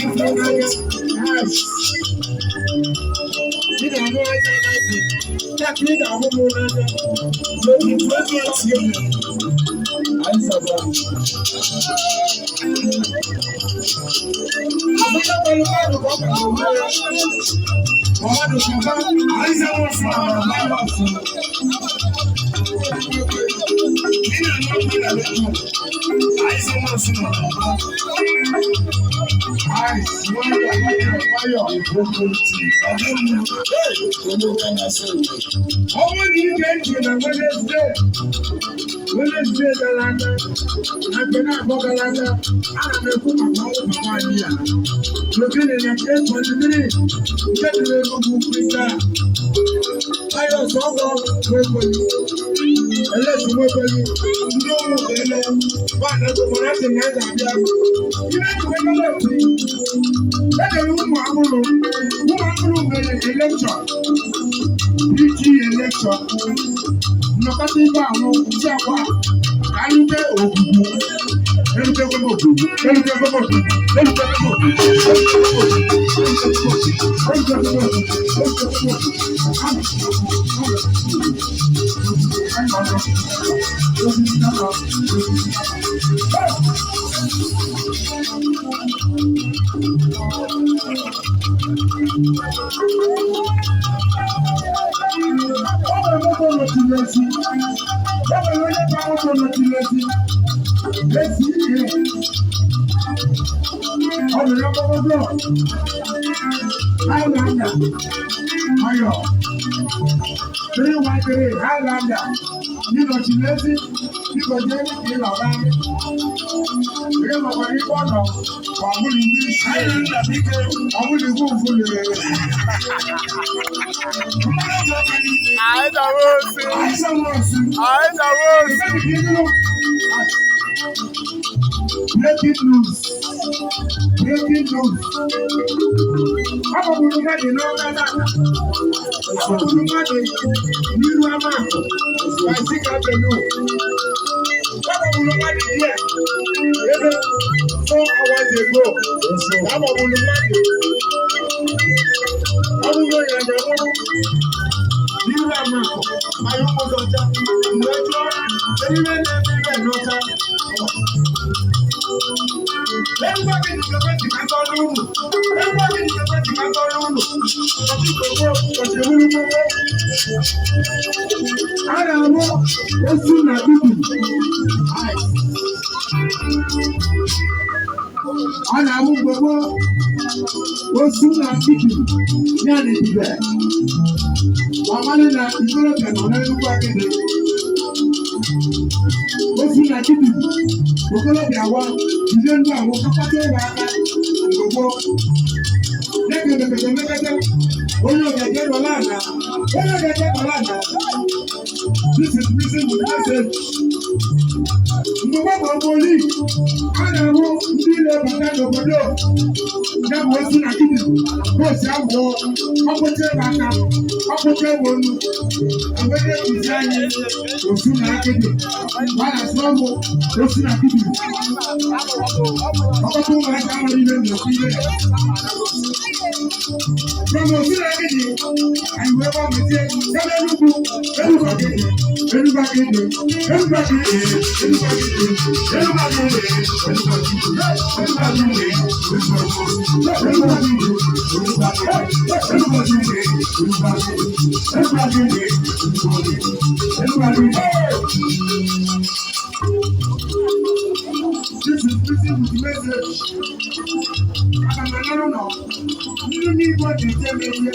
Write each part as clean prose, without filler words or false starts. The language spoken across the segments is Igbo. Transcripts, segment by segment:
Ịfụ n'anya. Ị ga-ahụ anya na ntị. Ya ka ị ga-ahụ m n'anya. N'oge otu oge. Anyị zaba. Amaka gwara mmadụ ka ọ ka onwe ya. Mmadụ ka Anyị zaba ọsọ. Mmadụ ọsọ. Ị na-anụ ọkụ na redio. Anyị zaba ọsọ. Ice, nwayọ, nwayọ, nwayọ. Ọ bụrụ na ige ntị na Wednesday, Wednesday gara aga, na nke na-abụọ gara aga, ana m ekwu maka ọnwụ papa anyị a. N'ogene na 823 nke dị n'Enugwu Prịta. Pius Ọgọ Nwekwenyi, Elesu Nwekwenyi, ndị ụmụ ele, nwaanyị ego mara sị na ya ga-abịa. Ihe ji wee nọrọ eti, edere ụmụ agbụrụ, ụmụ agbụrụ mere election. PG election, nnọkọta ibe ahụ ndị agwa ka alute ogbugbu, erutekwe m ogbugbu, erutekwe m ogbugbu, erutekwe m ogbugbu, erutekwe m ogbugbu, erutekwe m ogbugbu, erutekwe m ogbugbu. Ọ nwere moto nọchiri ezi. O nwere onye ka moto nọchiri ezi. Ezi ihe. Ọ dị n'okpokoro. Highlander. Nwayọ. 313 Highlander. Ịnọchiri ezi. Biko jee ka ị lọga. Ihe nọkwara ibe ọ nọ. Ọ bụrụ iwu isi. Highlander biko. Ọ bụrụ iwu ụfụlụ. Mmanụ ọgwụ ọka niile. Anyị zaba osu. Anyị zaba osu. Anyị zaba osu. Breaking news. Breaking news. Agbagburu mmadụ n'ọka tata. Agbagburu mmadụ n'iru Amakụ by Zik Avenue. Agbagburu mmadụ here ebe 4 hours ago. Agbagburu mmadụ. Ọ bụrụ ya na ọbụrụ n'iru Amakụ ma ya ụmụ ọcha mgbe jụọ erime na-eme ibe n'ọcha. Egwu gị dị ekwentị ka nkọrọ unu. Egwu gị dị ekwentị ka nkọrọ unu. Ọchị gbogbo, ọchị wuru gbogbo. A na-amụ ozu na dudu. A na-amụ gbogbo ozu na dudu ya na ebube. Amalị na ikorobịa nọ n'Enugwu Agidi. Ozu na dudu. Okorobịa wa jide ndị ahụ kpakọta ịwa aka mgbe gboo. Dịka mekete onye ọgaje nọla ana, onye ọgaje nọla ana. This is reason with message. Mgbe gboo bụ oli, a na-ahụ ndị ile bata n'obodo ya bụ ozu na kidney, bọọsụ agwọ, ọkpụcha ebe aka, ọkpụcha ebe onu, enwere ekuzi anyị ozu na akịdị, a na-asụ ọgwụ ozu na kidney. Ọkpụkpụ ụmụaka amara ihe na-ekwu ihe. From ozu na akịdị, anyị wee gbanwezie ebe Enugwu, Enugwu akịdị, Enugwu akịdị, Enugwu akịdị, Enugwu akịdị, Enugwu akịdị, Enugwu akịdị, Enugwu akịdị, Enugwu akịdị, Enugwu akịdị, Enugwu akịdị, Enugwu akịdị. This is prison with message. Aga m anara ụlọ. Ndị n'Igbo na-eche m eche.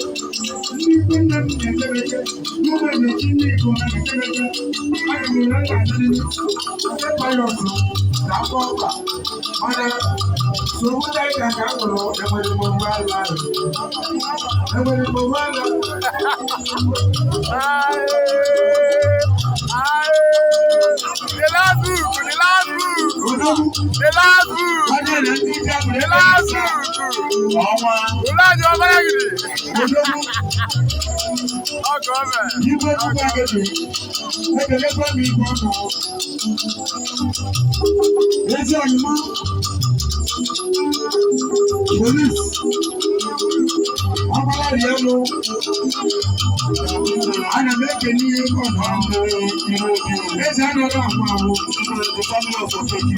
Ndị ikwu nne m na-eche m eche. Ndị ụmụ na-eche ndị Igbo ha na-eche m eche. Aga m ere nna adịrị. Ndị pilot na afọ ọkpa. Mana nsogbu Naịjirịa ka a nwụrụ enwere m onwe ala ahụ. Enwere m onwe ala. The last book, the last book, Odogwu. the last book, Onye na ndị isi abụrụ the last book. Ọnwa. Ụlọ ọbara gidi. Odogwu. Ọ gọọmenti. Igwe Chukwu Agede, ekelekwa m igwe ọnụ. Ezi ọyịma, Police ọgbara rie mụ. Ana m ekene ihe ego ọha eze anọrọ ahụ ahụ. The family of Okeke.